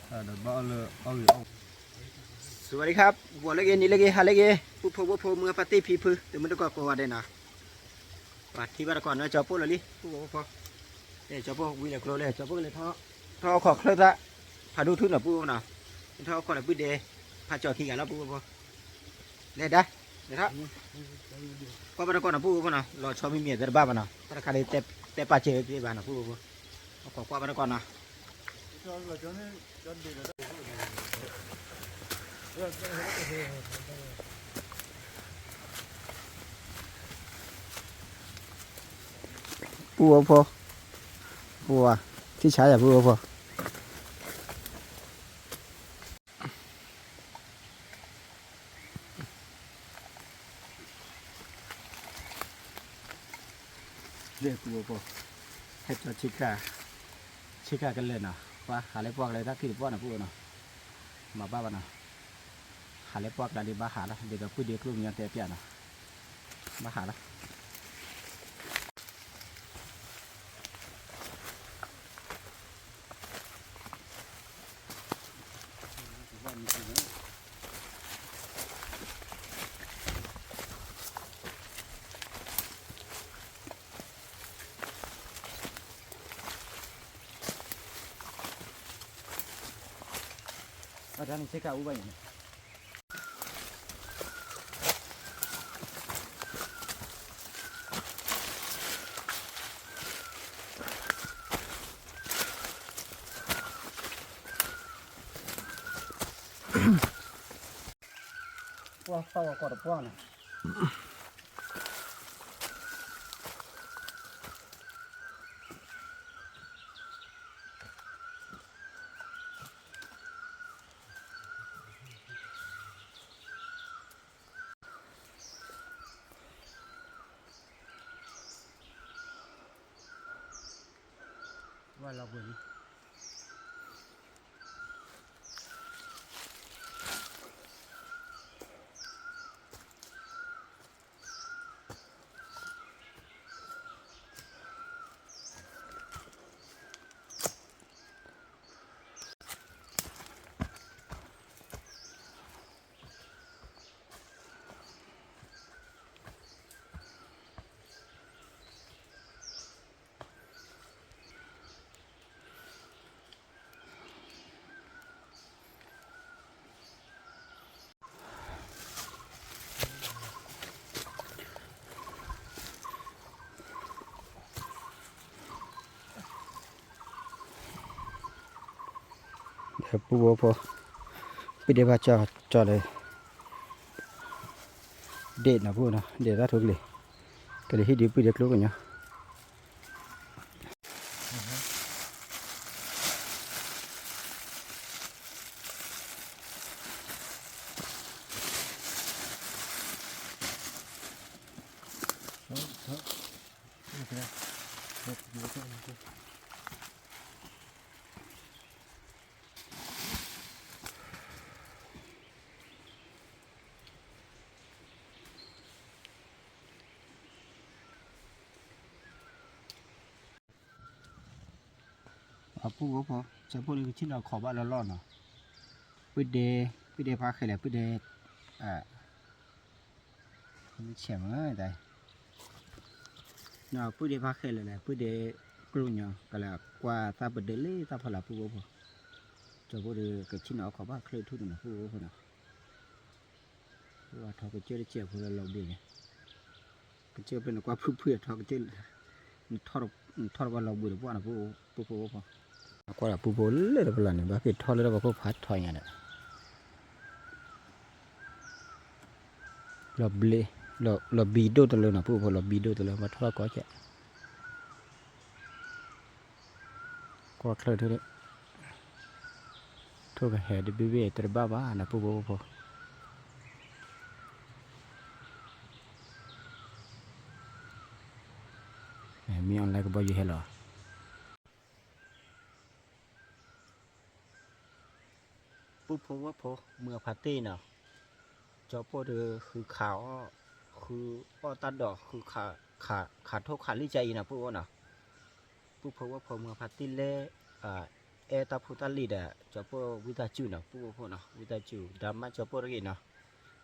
ထံတဘ့ၣ်နီၤ. สวัสดีครับ ဂီၤလၢအဂ့ၤ နံၤလၢအဂ့ၤ ဟါလၢအဂ့ၤ ပုၢ်ဖိဝဲၢ်ဖိ မုၢ်အဖါတံၢ်ဖံဖု တမုၢ်တကိးကိးဂၤဒဲးနီၤ, ပှၤထံၣ်ဘၣ်တကိးနီၤ ကၠီပိၢ်လီၤလံ ပုၢ်ဖိဝဲၢ်ဖိ, ကၠီပိၢ်ဝံၤလဲၤကျိလဲၣ် ကၠီပိၢ်ကလဲၤထီၣ် ထီၣ်ခီၣ်ချၢၣ်သၣ် ဖးဒိၣ်ထူၣ်နီၤ ပုၢ်ဖိနီၤ, ထီၣ်ခီၣ်လၢပုၢ်ဒဲး ဖးကၠီၤခံဂၤလီၤ ပုၢ်ဖိဖိ, လဲၤဒါ လဲၤထီၣ် ကွၢ်ဘၣ်တကိးနီၤ ပုၢ်ဖိဖိနီၤ လီၤဆီမံၤမံၤသ့ၣ်တဘၣ်ဘၣ်နီၤ တၢ်တခါဒ်တဲပာ်စၢၤသ့ဘၣ်နီၤ ပုၢ်ဖိဖိ, ကွၢ်ကွၢ်ဘၣ်တကိးနီၤ ပုၢ်ဖိဖိ, ပှၤ ထံၣ်ဆါယၤ ပုၢ်ဖိဖိ. ဒဲပုၢ်ဖိ, ဟဲကၠီဆ့ကၤ, ဆ့ကၤကလဲာ်နီၤ, ပှၤဟးလၢပှၢ်ကလဲာ်တၢ်ခံတပှၢ်နီၤ ပုၢ်ဖိနီၤ, မၤဘၣ်ဘၣ်နီၤ, ဟးလၢပှၢ်ကလဲာ်ဒ်ဘၣ်ဟးလီၤ ဒ်သိးပုၢ်ဒ့ကျိၣ်ကညီတဲပျးနီၤ, ဘၣ်ဟးလီၤ. အတၢ်န့ၣ်ဆ့ကၤအူဘၣ်ညါန့ၣ် ပှၤသးဝဲကီးတပှၢ်န့ၣ် ဝဲလီၤပှဲၤလံ ပုၢ်ဖိဖိ, ပုၢ်ဒ့ဘၣ်ကၠီလၢ ဒ့ၣ်နီၤ ပုၢ်ဖိနီၤ ဒ့ၣ်တၢ်ထိကလံၤ, ကလံၤဟံၣ်ဒုးပုၢ်ဒ့ကျိကညီ အပုၢ်ဖိဖိ, ကၠီဖိန့ၣ်ကဆ့ၣ်နီၤခီၣ်ဘၣ်လီၤလီၤနီၤ, ပုၢ်ဒ့, ပုၢ်ဒ့ဖါဃဲလဲၣ် ပုၢ်ဒ့, ဆဲးမတၤ, ပုၢ်ဒ့ဖါဃဲလဲၣ်လဲၣ် ပုၢ်ဒ့ကျိကညီ ကလဲၤကွၢ်သးပဒၢးလၢသးဖီလာ် ပုၢ်ဖိဖိ, ကၠီဖိဒီးကဆ့ၣ်နီၤအီၣ်ခီၣ်ဘၣ်ချၢၣ်ထူၣ်န့ၣ်နီၤ ပုၢ်ဖိဖိနီၤ ပှၤထီကစၢၢ်တစဲးဖိလၢလီၤဘှံးန့ၣ်, ကစၢၢ်ဖဲနကွၢ်ဖုၣ်ဖုၣ်အထီကစၢၢ်, နထီၣ်တဘၣ်လီၤဘှံးတပှၢ်နီၤ ပုၢ်ဖိဖိ, ကွၢ်ဒီးပုၢ်ဖိလၢတပလၢ်န့ၣ် ဘၣ်က့ၤထီၣ်လၢတၢ်ဖီခိၣ်ဖးထီညါဒီး လီၤဘံဒိၣ်တလၢနီၤ ပုၢ်ဖိ လီၤဘံဒိၣ်တလၢ ဘၣ်ထီၣ်လီၤကီကဲး ကွၢ်ချၢၣ်ထူၣ်ဒီး ထိၣ်ကဟဲဒ်ဘ့ၣ်ဘ့ၣ်တဘၣ်ဘၣ်နီၤ ပုၢ်ဖိဖိ, မ့ၢ်အီၣ်လဲကဘီယူၤဟဲလီၤ ပုၢ်ဖိဝဲၢ်ဖိ မုၢ်အဖါတ့ၢ်နီၤ, ကၠီပိၢ်ဒီးဃုခးအီၣ်, ဃုအီၣ်တၢ်ဒိး, ဃုခး, ခး, ခးထိၣ်ခးလံၣ်ကၢ်အံၤနီၤ ပုၢ်ဖိနီၤ. ပုၢ်ဖိဝဲၢ်ဖိမုၢ်ဖါတံၢ်လၢ အဲၣ်တၢ်ဖိတၢ်လံၤဒီး ကၠီပိၢ်ဝံသးစူၤနီၤ ပုၢ်ဖိနီၤ, ဝံသးစူၤ ဒါမၢ်ကၠီပိၢ်တဂ့ၤနီၤ.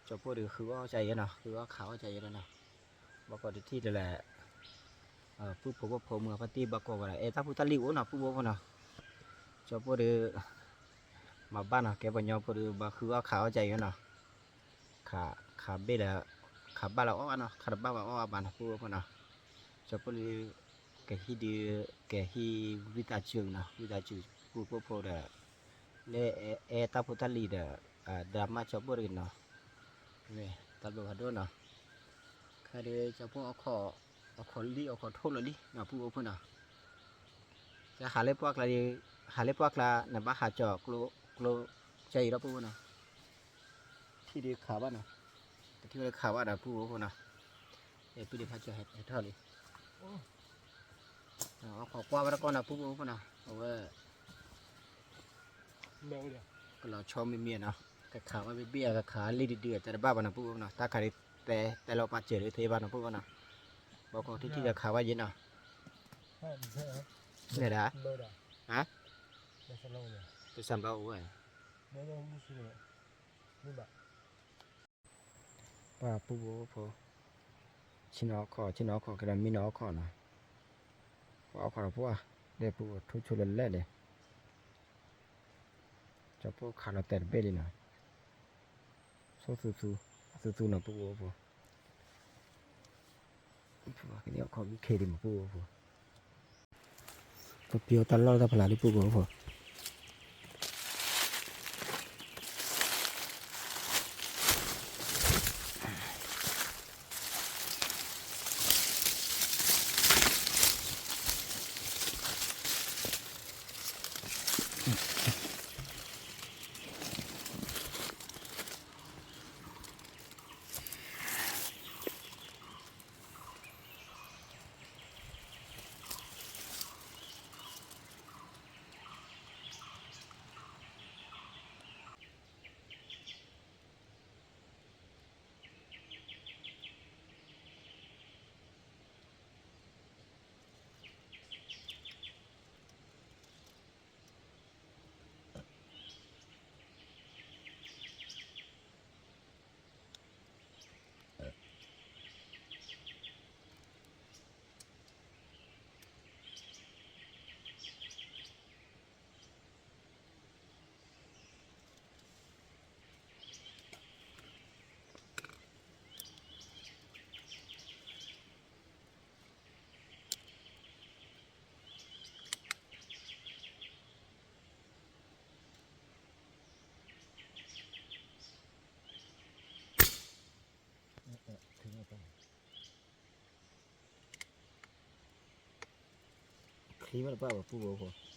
ကၠီပိၢ်ဒီးဃုအီၣ်ကၢ်အံၤနီၤ, ဃုအီၣ်ခးအီၣ်ကၢ်အံၤနီၤ. ဘၣ်ကီးတထံၣ်တလဲၣ် ပုၢ်ဖိဝဲၢ်ဖိမုၢ်ဖါတံၢ်ဘၣ်ကီးဝဲဒၣ် အဲၣ်တၢ်ဖိတၢ်လံၤအိၣ်နီၤ ပုၢ်ဖိဖိနီၤ. ကၠီပိၢ်ဒီး မၤဘၣ်နီၤ ကဲပှၤကညီဖိဒီး ဘၣ်ဃုအီၣ်ခးအီၣ်ကၢ်အံၤနီၤ. ခး, ခးဘ့ၣ်ဒီး ခးဘၣ်လၢအီၣ်ဘၣ်နီၤ, ခးတဘၣ်ဘၣ်အီၣ်ဘၣ်နီၤ ပုၢ်ဖိနီၤ. ကၠီပိၢ်လၢ ကဟံးဒုး ကဟံးဝံသးစူၤနီၤ, ဝံသးစူၤပုၢ်ဖိဖိဒီး လၢအဲၣ်တၢ်ဖိတၢ်လံၤဒီး ဒါမၢ်ကၠီပိၢ်တဂ့ၤနီၤ. တၢ်ဘျုးဖးဒိၣ်နီၤ. ခါဒီးကၠီပိၢ် အခီၣ်လံၣ်အခီၣ်ထိၣ်လၢာ်လံနီၤ ပုၢ်ဖိဖိနီၤ. ကဟးလၢပှၢ်ကျါ, ဟးလၢပှၢ်ကျါ နဘၣ်ဟးကၠီၤကျိ, ကျိကၢ်အံၤဒီး ပုၢ်ဖိနီၤ. ထံၣ်ဒီးခးဘၣ်နီၤ, တထံၣ်ဝဲလၢခးဘၣ်ဒီး ပုၢ်ဖိဖိနီၤ. အဲၣ်ပံၤဒံးဖးကၠီၤဟဲထီၣ်လံ. အခီၣ်ကွၢ်ဝဲတၢ်ကီနီၤ ပုၢ်ဖိဖိနီၤ, အဝဲ ကလီၤဆီမံၤမံၤနီၤ, ကခးဝဲဘ့ၣ်ဘ့ၣ် ကခးလံၣ်ဒုးဒုး တၢ်တဘၣ်ဘၣ်နီၤ ပုၢ်ဖိနီၤ. တၢ်ခးဒ်တဲ, တဲလီၤပာ်စၢၤဒ်သ့ဘၣ်နီၤ ပုၢ်ဖိနီၤ. ဘၣ်ကီးထံၣ်ထံၣ်ဒီးခးဝဲယဲနီၤ. နဲဒၣ်, ဟါ, တစၢ်ဘၣ်အိၣ်ဝဲ ပှၤပုၢ်ဖိဖိ, ဆ့ၣ်နီၤအီၣ်ခီၣ်, ဆ့ၣ်နီၤအီၣ်ခီၣ်ကဲဒီးမ့ၢ်နီၤအီၣ်ခီၣ်နီၤ. ပှၤအီၣ်ခီၣ်ဒီးပှၤ, ဒဲပူၤထိၣ်ဆိလၢလဲၣ်ဒဲး. ကၠီပိၢ်ခးလီၤတဲာ်တဘ့ၣ်လံနီၤ. ဆိသူသူ, သူသူနီၤ ပုၢ်ဖိဖိ. ပှၤကန့ၢ်အီၣ်ခီၣ်ဂံၢ်ခ့ဒံးမး ပုၢ်ဖိဖိ. ပပျီတၢ်လီၢ်တၢ်ဖျါလံ ပုၢ်ဖိဖိ. ချံမ့ၢ်တပၣ်ဘၣ် ပုၢ်ဖိဖိ. ဖံ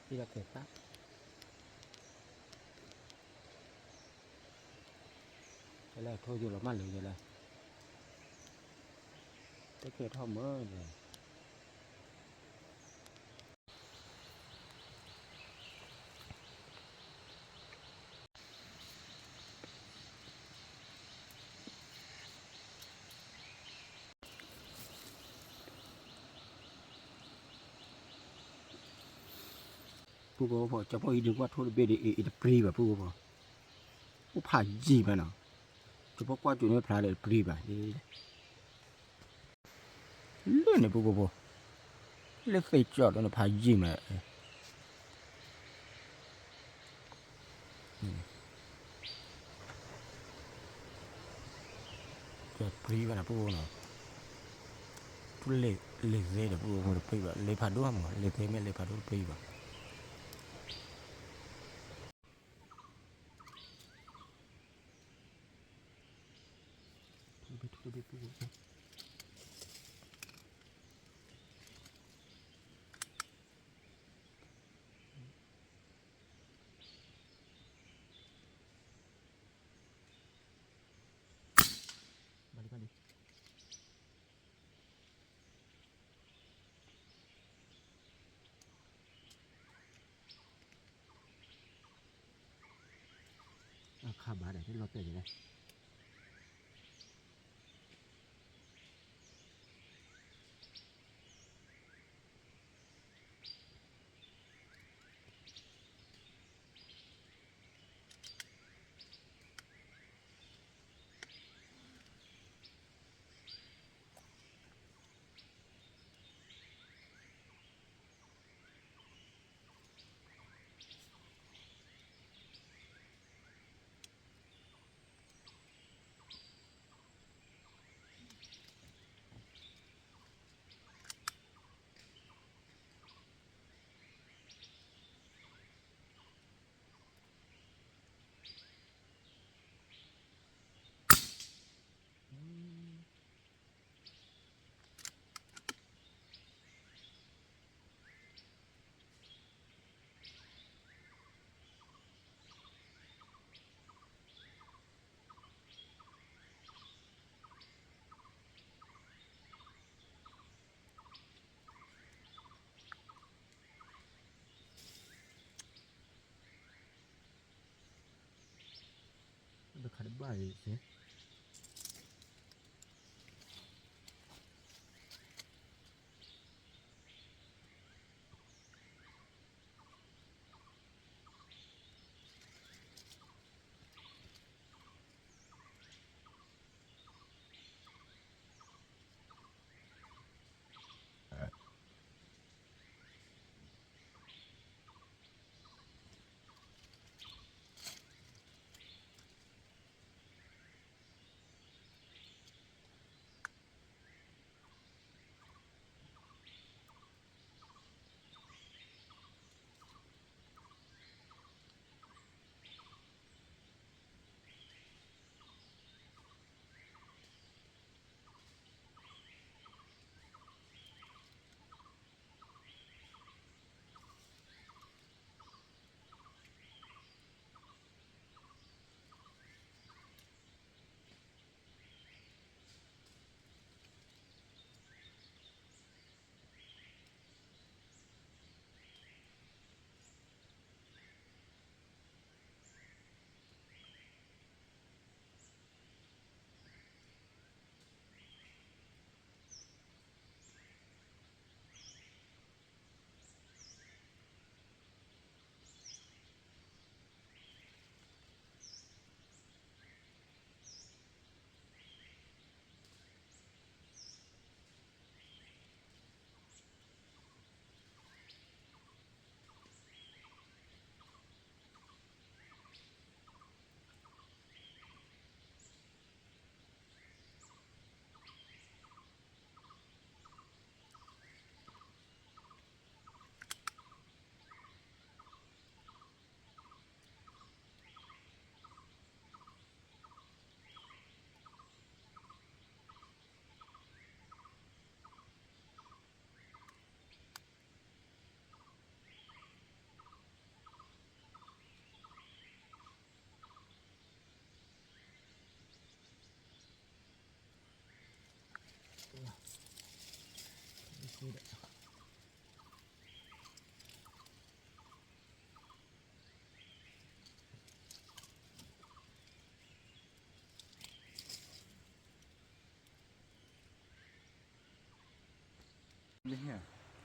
လီၤက့ၤသၣ်, ကလဲၤထိယိာ်လီၤမၢ်လၢယလဲၣ်, တကဲထီၣ်မၢယဲ. ပုၢ်ဖိဖိ, ကၠီပိၢ်အံၤဒုးကွၢ်ထိၣ်တဘ့ၣ်ဒီး အ့ၣ် အ့ၣ်တပြံဘၣ် ပုၢ်ဖိဖိ, အိၣ်ဖးယံာ်မးနီၤ, ကၠီပိၢ်ကွၢ်ကၠိန့ၣ်ဖျါဒီးတပြံဘၣ်. လၢန့ၣ် ပုၢ်ဖိဖိ, လၢသ့ၣ်ကၠီၣ်လၢန့ၣ် ဖးယံာ်မး, ကပြံဘၣ်နီၤ ပုၢ်ဖိနီၤ. ပလဲၤသ့ဒီး ပအိၣ်ဖိတပှဲၤဘၣ်, လဲၤဖးဒိၣ်မး, လဲၤသ့မ့ၢ်လဲၤဖးဒိၣ်တပှဲၤဘၣ်. အခါဘၣ်ဒီး လီၤတဲာ်ကလဲၣ်. တခါတဘၣ်အံၤ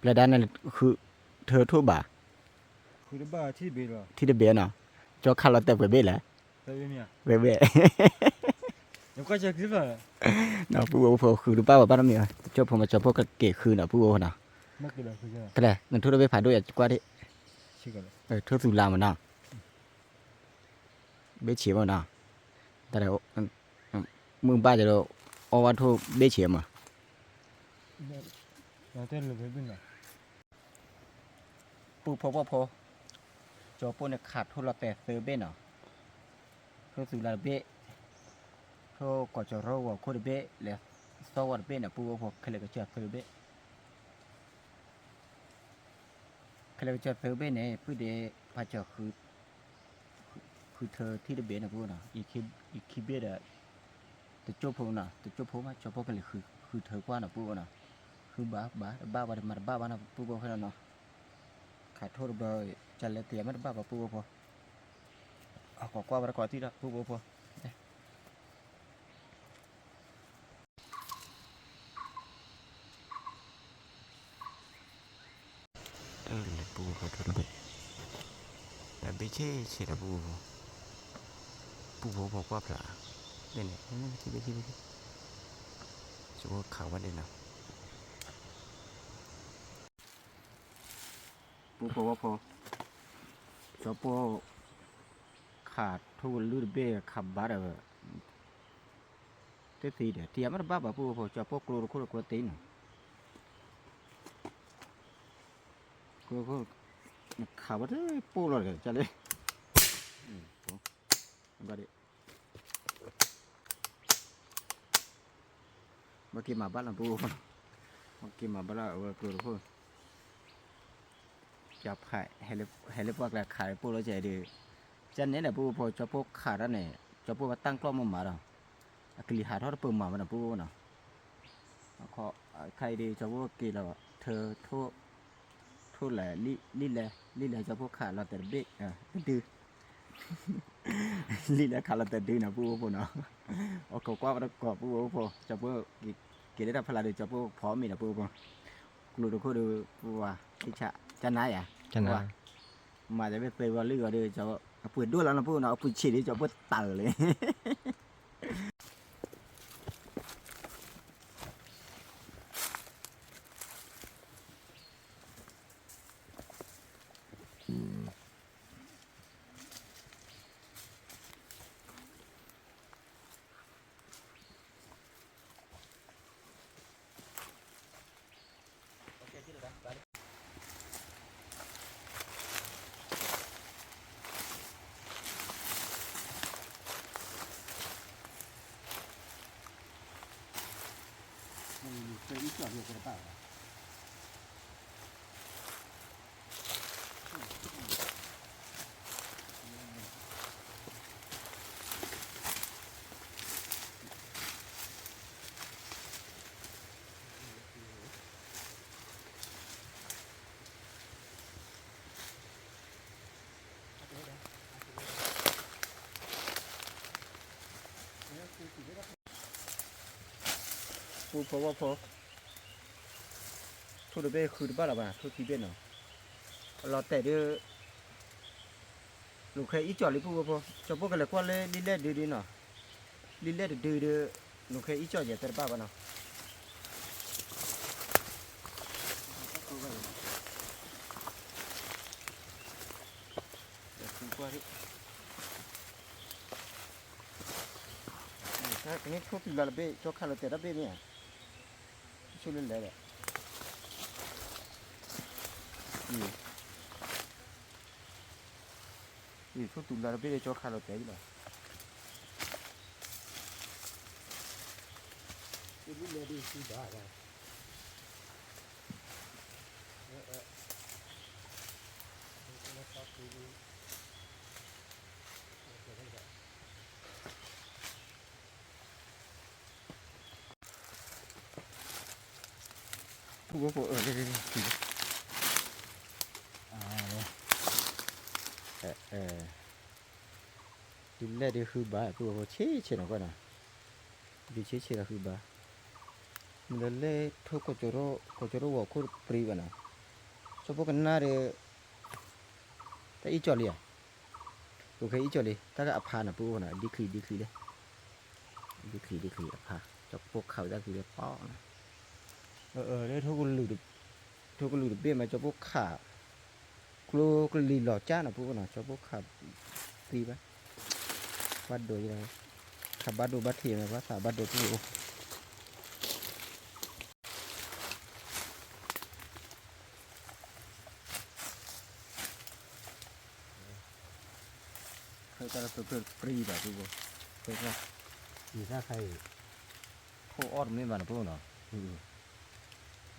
ပျဲဒၣ်န့ၣ် ဃုထၢထိၣ်ဘၣ်, ထံၣ်တဘ့ၣ်နီၤ, ကၠီခးလီၤတဲာ်ပှဲၤဘ့ၣ်လဲၣ်, ဝဲဝဲ, ပူဖိဃုတဘၣ်ဝဲဘၣ်နီတမံၤ, ကၠီဖိမၤကၠီဖိကက့ၤဃုနီၤ ပူဖိနီၤ, တလဲၣ် နထိၣ်တဘ့ၣ်ဖးဒိၣ်ယကွၢ်ဒံး, ထိၣ်သူလါမးနီၤ, ဘ့ၣ်ဆံးမးနီၤ, တၢ် မုၢ်ဘၣ်ကဒီး အီၣ်ဝဲထိၣ်ဘ့ၣ်ဆံးမး, တဲလၢဘ့ၣ်ဘ့ၣ်နီၤ, ပုၢ်ဖိဝဲၢ်ဖိ, ကၠီပိၢ်န့ၣ်ခးထိၣ်လီၤတဲာ်သၢဘ့ၣ်နီၤ, ထိၣ်သူလါတဘ့ၣ်, ထိၣ်ကီၢ်ကၠီၤရိၣ်ဂီၤခိၣ်တဘ့ၣ် လဲၤသီဝါတဘ့ၣ်န့ၣ် ပုၢ်ဖိဝဲၢ်ဖိ ခဲလၢာ်ကစၢၢ်သၢဘ့ၣ် ခဲလၢာ်ကစၢၢ်သၢဘ့ၣ်န့ၣ် ပုၢ်ဒ့ ပှၤကၠီၤ ဃုထၢထံၣ်တဘ့ၣ်န့ၣ် ပုၢ်ဖိနီၤ, အံၤခံဘ့ၣ်ဒီး တကၠိၢ်ဖိနီၤ, တကၠိၢ်ဖိမး ကၠီပိၢ်ကလဲၤဃုထၢကွၢ်နီၤ ပုၢ်ဖိနီၤ, ဃုဘၣ်ဘၣ်တဘၣ်ဘၣ်ဒီးမၤတဘၣ်ဘၣ်နီၤ ပုၢ်ဖိခဲလၢာ်နီၤ, ခးထိၣ်တဘျီ ကလဲၤတ့မ့ၢ်တဘၣ်ဘၣ် ပုၢ်ဖိဖိ, အကိးကွၢ်ဝဲတကိးထံၣ်ဒီး ပုၢ်ဖိဖိ ပုၢ်ဖိဖိ, တၢ်ဘ့ၣ်ဆ့ၣ်ဆ့ၣ်ဒီး ပုၢ်ဖိဖိ, ပုၢ်ဖိဖိကွၢ်ဖျါ, ဘ့ၣ်န့ၣ် ထံၣ်ဘ့ၣ်ထံၣ်ဘ့ၣ်ထံၣ်, ကၠီဖိခးဝဲဒၣ်နီၤ, ပုၢ်ဖိဝဲၢ်ဖိ, ကၠီဖိ ခးထိၣ်ကလုၢ်တဘ့ၣ် ခးဘၣ်ဒီး တသံဒီး တ့မ့ၢ်တဘၣ်ဘၣ် ပုၢ်ဖိဖိ, ကၠီဖိကျိတခိၣ်ဒီးကျိတ့နီၤ, ကျိတခိၣ်, ခးဝဲတပိၢ်လီၤဒီး ကၢ်လံ, ဘၣ်က့ၤမၤဘၣ်လီၤ ပုၢ်ဖိ, ဘၣ်က့ၤမၤဘၣ်လီၤ အဝဲကျိတခိၣ် ကဖး ဟဲလၢပှၢ်ကျါခးပိၢ်လီၤကဲဒီး, ကန့ၣ်ဒီး ပုၢ်ဖိ ကၠီဖိခးတၢ်န့ၣ် ကၠီဖိဝဲတၢ်ကျီၢ်မ့ၢ်မၤဒီး အကလံၤဟးထီၣ်တပၢၤမၤဝဲဒီး ပုၢ်ဖိနီၤ, အခါအံၤဒီး ကၠီဖိက့ၤလီၤထၢ ထိၣ်လဲၣ် လံၣ်လဲၣ် လံၣ်လဲၣ် ကၠီဖိခးလီၤတဲာ်တဘ့ၣ် တဒု လံၣ်လဲၣ်ခးလီၤတဲာ်ဒုနီၤ ပုၢ်ဖိဖိနီၤ, အကိးကွၢ်ဝဲတကိး ပုၢ်ဖိဖိ, ကၠီဖိ က့ၤလၢတၢ်ဖီလာ်ဒီး ကၠီဖိဖီမ့ၤဒီး ပုၢ်ဖိဖိ, ကျိတခိၣ်ဒီး ပှၤ ကနါယၤ မၤတဘ့ၣ်သ့ဝဲလံဂီၤဒီး အပှ့ၤဒိၣ်လီၤနီၤ ပုၢ်ဖိနီၤ, အပှ့ၤဆံးဒီး ကၠီဖိတၢ်လီၤလံ ပုၢ်ဖိဝဲၢ်ဖိ, ထိၣ်တဘ့ၣ်ဃုတဘၣ်လၢၤဘၣ်, ထိၣ်ခံဘ့ၣ်နီၤ, အလီၤတဲာ်ဒီး လူၤခဲအံကၠီၣ်လံ ပုၢ်ဖိဖိ, ကၠီဖိကလဲၤကွၢ်လၢလံာ်လဲၢ်ဒုဒုနီၤ, လံာ်လဲၢ်တဒုဒီး လူၤခဲအံကၠီၣ်ယဲၢ်တဲတဘၣ်ဘၣ်နီၤ. ကန့ၣ်ထိၣ်တုၤလီၤတဘ့ၣ် ကၠီခးလီၤတဲာ်တဘ့ၣ်န့ၣ်ဧါ, ဆိလၢလဲၣ်ဒီး ထိၣ်တုၤလီၤတဘ့ၣ်ဒီး ကၠီခးလီၤတဲာ်လီၤ. ပုၢ်ဖိဖိ အၢ ဒုးလဲၢ်ဒုးဃုဘၣ် ပုၢ်ဖိဖိ ဆ့ဆ့နီၤကွၢ်နီၤ, ဒုးဆ့ဆ့ဒီးဃုဘၣ်, မ့ၢ်လၢလဲၢ်ထိၣ်ကီၢ်ကၠီၤရိၣ် ကီၢ်ကၠီၤရိၣ်ဂီၤခိၣ်တပြံဘၣ်နီၤ, ကၠီဖိကနၣ်ဒီး တၢ်အံကၠီၣ်လံဧါ, လူၤခဲအံကၠီၣ်လံ တၢ်ကအဖါနီၤ ပုၢ်ဖိနီၤ ဒ်ချံဒ်ချံလံ, ဒ်ချံဒ်ချံအဖါ, ကၠီဖိခးဝဲတၢ်ချံလၢပီၣ်နီၤ, လၢ ထိၣ်ကလုာ်တဘ့ၣ်မး ကၠီဖိခး, ကျိကလံၤလီၤကၢ်နီၤ ပုၢ်ဖိနီၤ ကၠီဖိခးသံဘၣ်, ဘၣ်ဒိ, ခးဘၣ်ဒိဘၣ်ထံးမး ဘၣ်သးဘၣ်ဒိပုၢ်ဖိ တၢ်လၢပကြၢးတပြံဘၣ် ပုၢ်ဖိ, ဖဲတၢ်, ယတၢ်ခါအံၤ, ခိၣ်အီၣ်တမ့ၢ်ဘၣ်နပုၢ်နီၤ, လံၣ်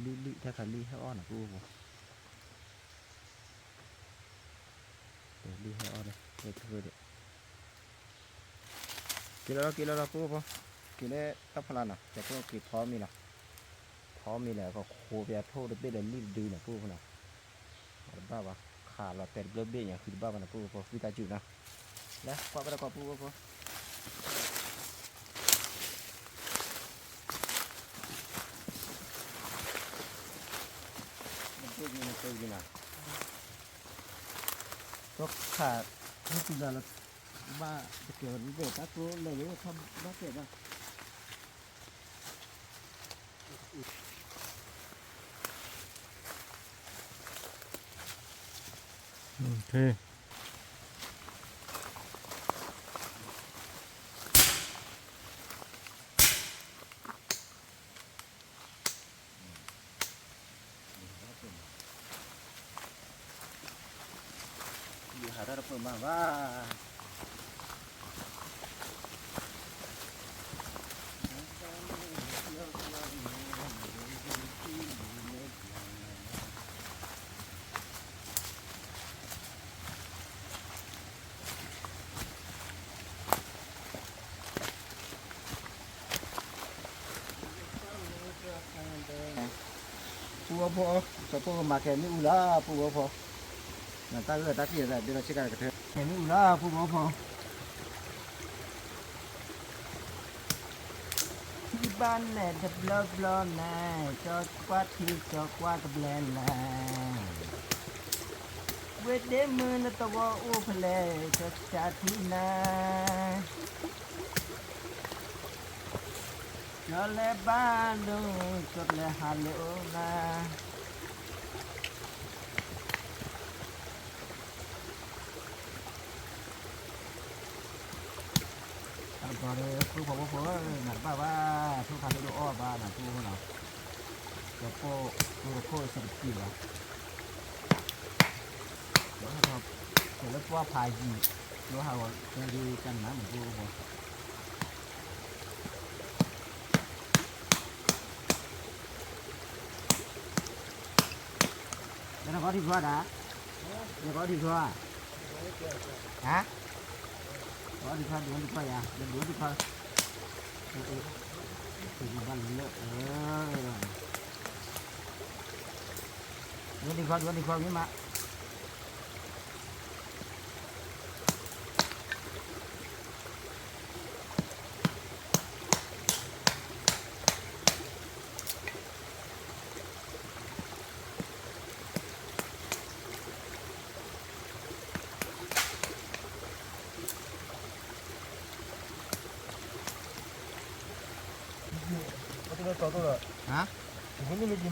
လံၣ် တၢ်ခါလံၣ်ဟဲအီၣ်နပုၢ်ဖိ, လံၣ်ဟဲအီၣ်ဒီး ဟဲကြၢးဒီး က့ၤလီၤလီၤ က့ၤလီၤလီၤ ပုၢ်ဖိ, က့ၤလၢတၢ်ဖီလာ်နီၤ, ကဲဖိက့ၤဖီမ့ၤလီၤ, ဖီမ့ၤလၢကခိးပှၤထိၣ်တဘ့ၣ်ဒီးလံၣ်တဒုနီၤ ပုၢ်ဖိနီၤ, တဘၣ်ဘၣ်, ခးလီၤတဲာ်တဘျီဘ့ၣ်ညါ ဃုတဘၣ်ဘၣ်နီၤ ပုၢ်ဖိ ဝံသးစူၤနီၤ, လၢကွၢ်ဘၣ်တၢ်ကီ ပုၢ်ဖိ ဒီးခး ဘၣ်တကဲဘၣ် တၢ်ကျိလဲၤဝဲ ဘၣ်ကဲဘၣ် ယဟးတၢ်တပၢၢ်မးဘၣ်. ပုၢ်ဖိ, စီၤပိၢ်ကမၤကဲမ့ၣ်အူလၢ ပုၢ်ဖိ, နတၢ်ဂ့ၢ်တၢ်ကျိၤသးဒ်လီၤဆ့ကၤတကထၢ ကဲမ့ၣ်အူလၢ ပုၢ်ဖိ, ထံၣ်ဘၣ်နဲၣ်တဘျီဘျီန့ၣ် ကၠီကွၢ်ထံကၠီကွၢ်ကဘျဲလဲၣ်, ဝ့ၢ်ဒ့မုၢ်နသဝီအိၣ်ဖဲလဲၣ် ကၠီစးထံနၤ ကၠီလဲၤဘၣ်လိၤ ကၠီပျဲဟးလၢအိၣ်နၤ တၢ်တဘျီဒီး ပုၢ်ဖိဝဲၢ်ဖိဧၢ, နတဘၣ်ဘၣ်, ထိၣ်ခါလၢဒိၣ်အီၣ်ဘၣ်နၤ ပုၢ်ဖိနီၤ, ကၠီပိၢ် ကျိတခိၣ်စံးတပျံၤဘၣ်, ကၠီလၢပှၢ်ဖးယံၤ ကျိဟးဂီၤကဲဒ်ကနၤန့ၣ် ပုၢ်ဖိ နကီထံခွါဒၣ်, နကီထံခွါ, ဟါ, ကီထံခွါ ဒုးထံခွါယၤ ဒုးထံခွါ, ဘၣ်လၢ, ဒုးထံခွါ ဒုးထံခွါမ့ၢ်မး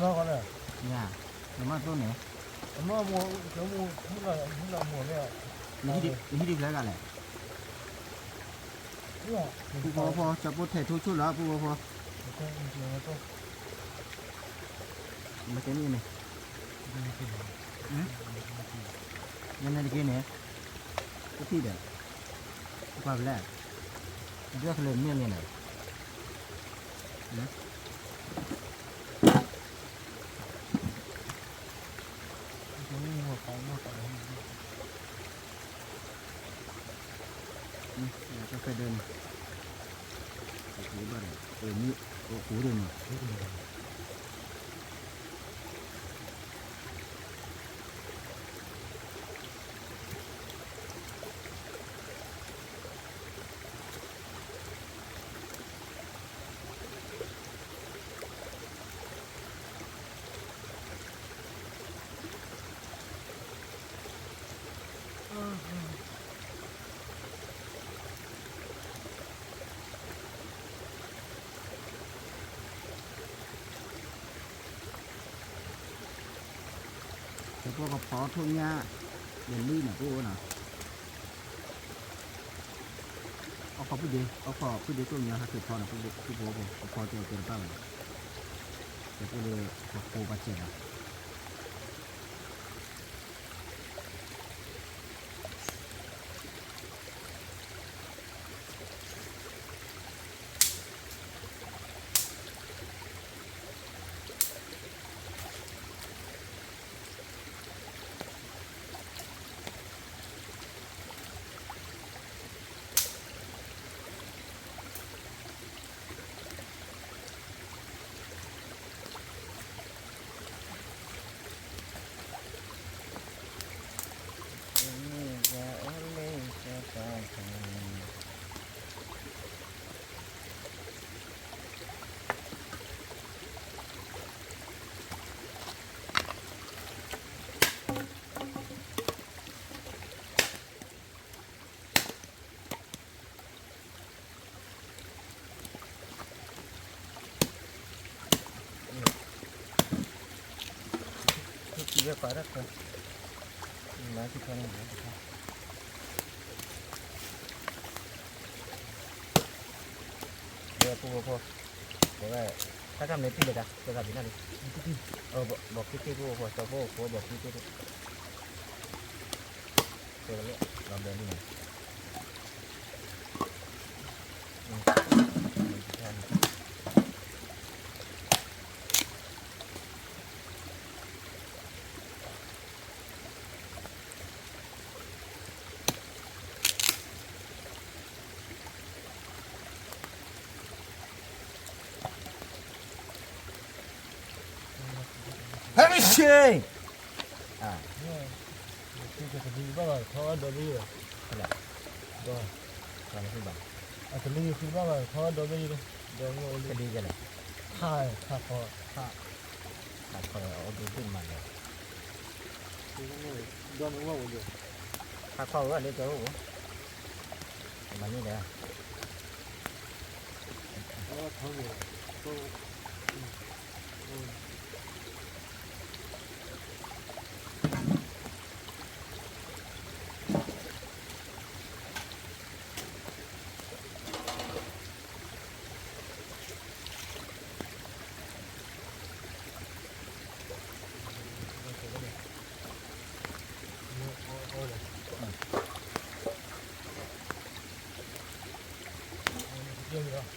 ဟါ, နမၤတိၢ်န့ၣ်, နဟံၣ်ဒံးဖျဲၣ်ဂၤလဲၣ်, ပုၢ်ဖိဖိ ကၠီပိၢ်ထဲးထိၣ်ဆိၣ်လီၤ ပုၢ်ဖိဖိ, မ့ၢ်ကဲန့ၣ်န့ၣ်, ညါန့ၣ်တက့ၢ်န့ၣ်, တထံၣ်ဒီး, ပှၤဖဲလဲၣ်, ဒွဲၣ်ဖဲလဲၣ်မ့ၢ်န့ၣ်, တၢ်ဖဲဒၢးန့ၣ်, အဃိဘၣ်ဒီး, အမ့ၢ်, အဃိဒီးန့ၣ် ကၠီပိၢ်ကဖီထိၣ်ညၣ်, ဒီးလံၣ်န့ၣ် ပုၢ်ဖိနီၤ, အီၣ်ခီဖုဒ့, အီၣ်ခီဖုဒ့သိၣ်ညါဟဲက့ၤဖီန့ၣ် ပုၢ်ဖိ, ကဖီကၠီကဲတဘၣ်ဘၣ်န့ၣ်, ကၠီပိၢ်ဒီး ကဃိပှၤစဲးဘၣ် ကၠီပိၢ်ဒီး ကဃိပှၤစဲးဘၣ်, ကၠီပိၢ်ဒီး ကဃိပှၤစဲးဘၣ်, ဝဲပာ်တၢ်ခွဲ, မၤက့ၤထီၣ်န့ၣ်မၤက့ၤထီၣ်, ဝဲပူဖိဖိ, ဝဲ, တၢ်ကမၣ်န့ၣ်တံၢ်လၢၤတၢ် ကဲသးပ့ၤနီၣ်လံ, ဘီၣ်က့ၤတ့ၢ်ဖိဖိ ကၠီဖိဖိ ဘီၣ်က့ၤတ့ၢ်ဖိ, ကဲလၢလီၤဘဲလံန့ၣ် ဟဲရှ့, အါ, ကလံၤဘၣ်ဘၣ်ထီဒီဘ့ၣ်, ဒီး, ဘၣ်, အကလံၤဃံဘၣ်ဘၣ်ထီဒီဘ့ၣ်, ဒီကလံၤကလဲၣ်, ခါ, ခါခီ, ခါ, ခါခီအီၤဒိၣ်ဒိၣ်မးလီၤ, ဒီမ့ၢ်ဝဲဝဲဒီး, ခါခီဝဲလၢကၠီအိၣ်, မၤန့ၢ်ဒီး ကထိၣ်ဝံၤတဘ့ၣ်လံ ပုၢ်ဖိဖိ, က